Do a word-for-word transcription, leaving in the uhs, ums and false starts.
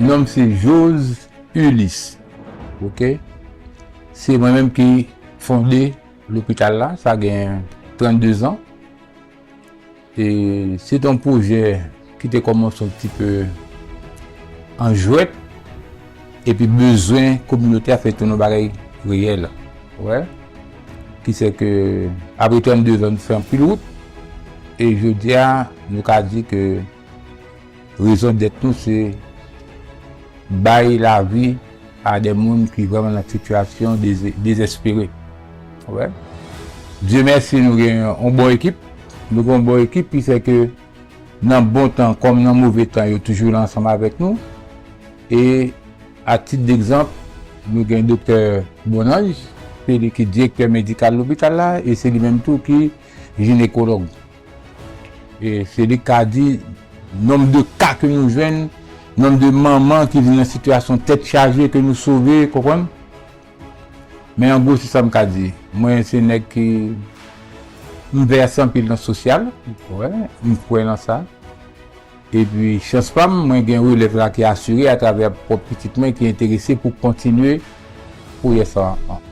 Non m se Jose Ulysse. Oke? Se mwen menm ki fonde lopital la, sa gen trannde zan. E se te yon pwojè ki te kòmanse yon ti pe an jwèt, epi bezwen kominote a fè tounen yon bagay reyèl. Wè? Ki se ke apre trannde zan, nou fè anpil wout, e jodi a, nou ka di ke rezon dèt nou se bay lavi a de moun ki vrèman nan sitiyasyon dezespere. Wè. Dye mèsi, nou gen yon bon ekip. Nou gen yon bon ekip ki fè ke nan bon tan kòm nan move tan, yo toujou la ansanm avèk nou. E a tit degzanp, nou gen doktè Bonange, se li ki direktè medikal lopital la, e se li menm tou ki jinekològ. E se li k ka di nonb de ka ke nou jwenn, nonb de manman ki vin nan sitiyasyon tèt chaje ke nou sove, konprann? Men an gwo, se sa m ka di. Mwen, se nèg ki, m vèse anpil nan sosyal, wè, m kwè nan sa. Epi, chans pa m, mwen gen relèv la ki asire atravè pwòp pitit mwen ki enterese pou kontinye pwojè sa an.